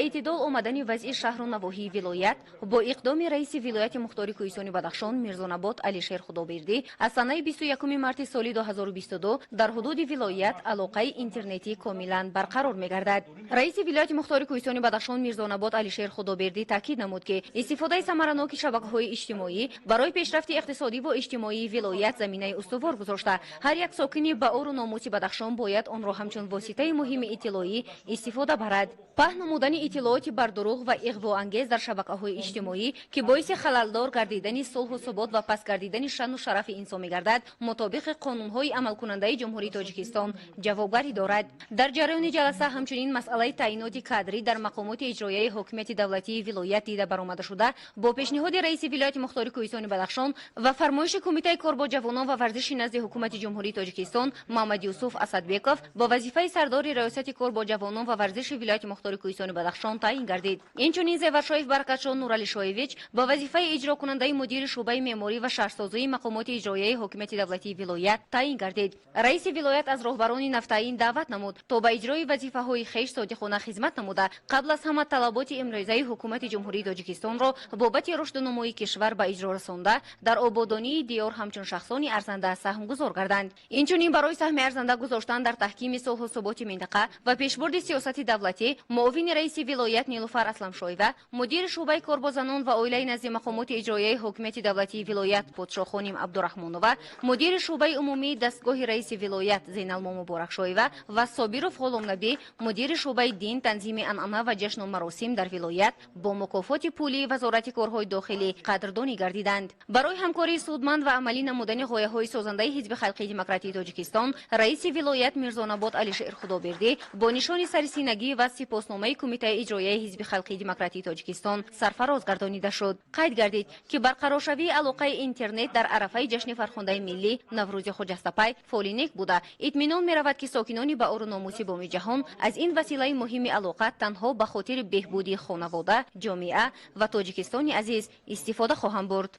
Эътидол омадани вазъи шаҳру навоҳии вилоят бо иқдоми раиси вилояти мухтори Кӯҳистони Бадахшон Мирзонабот Алишер Худобердӣ аз санаи 21 марти соли 2022 дар ҳудуди вилоят алоқаи интернетӣ комилан барқарор мегардад. Раиси вилояти мухтори Кӯҳистони Бадахшон Мирзонабот Алишер Худобердӣ таъкид намуд, ки истифодаи самараноки шабакаҳои иҷтимоӣ барои пешрафти иқтисодӣ ва иҷтимоии вилоят заминаи устувор гузошта, ҳар як сокини ба ору номуси Бадахшон бояд онро ҳамчун воситаи муҳими иттилоӣ истифода барад. Паҳн намудани иттилооти бардурӯғ ва иғвоангез дар шабакаҳои иҷтимоӣ, ки боиси халалдор гардидани сулҳу субот ва паст гардидани шаъну шарафи инсон мегардад, мутобиқи қонунҳои амалкунандаи Ҷумҳурии Тоҷикистон ҷавобгарӣ дорад. Дар ҷараёни ҷаласа ҳамчунин масъалаи таъиноти кадрӣ дар мақомоти иҷроияи ҳокимияти давлатии вилоят дида баромада шуда, бо пешниҳоди раиси вилояти мухтори Кӯҳистони Бадахшон ва фармоиши Кумитаи кор бо ҷавонон ва варзиши назди Ҳукумати Ҷумҳурии Тоҷикистон Муҳаммадюсуф Асадбеков бо вазифаи сардори Раёсати кор бо ҷавонон ва варзиши вилояти мухтори Кӯҳистони Бадахшон таъин гардид. Инчунин Зеваршоев Баракатшон Нуралишоевич бо вазифаи иҷрокунандаи мудири шӯъбаи меъморӣ ва шаҳрсозии мақомоти иҷроияи ҳокимияти давлатии вилоят таъин гардид. Раиси вилоят аз роҳбарони навтаъин даъват намуд, то ба иҷрои вазифаҳои хеш содиқона хизмат намуда, қабл аз ҳама талаботи имрӯзаи Ҳукумати Ҷумҳурии Тоҷикистонро бобати рушду нумӯи кишвар ба иҷро расонда, дар ободонии диёр ҳамчун шахсони арзанда саҳмгузор гарданд. Инчунин барои саҳми арзанда гузоштан дар таҳкими сулҳу суботи минтақа ва пешбурди сиёсати давлатӣ муовини раиси вилоят Нилуфар Асламшоева, мудири шӯъбаи кор бо занон ва оилаи назди мақомоти иҷроияи ҳокимияти давлатии вилоят Подшоҳхоним Абдураҳмонова, мудири шӯъбаи умумии дастгоҳи раиси вилоят Зейналмо Муборакшоева ва Собиров Ғуломнабӣ, мудири шӯъбаи дин, танзими анъана ва ҷашну маросим дар вилоят бо мукофоти пулии Вазорати корҳои дохилӣ қадрдонӣ гардиданд. Барои ҳамкории судманд ва амалӣ намудани ғояҳои созандаи Ҳизби халқии демократии Тоҷикистон раиси вилоят Мирзонабот Алишер Худобердӣ бо нишони сарисинагӣ ва сипосномаи Кумитаи иҷроияи Ҳизби халқии демократии Тоҷикистон сарфароз гардонида шуд. Қайд гардид, ки барқароршавии алоқаи интернет дар арафаи ҷашни фархундаи миллӣ Наврӯзи хуҷастапай фоли нек буда, итминон меравад, ки сокинони ба ору номуси боми ҷаҳон аз ин василаи муҳими алоқа танҳо ба хотири беҳбудии хонавода, ҷомеа ва Тоҷикистони азиз истифода хоҳанд бурд.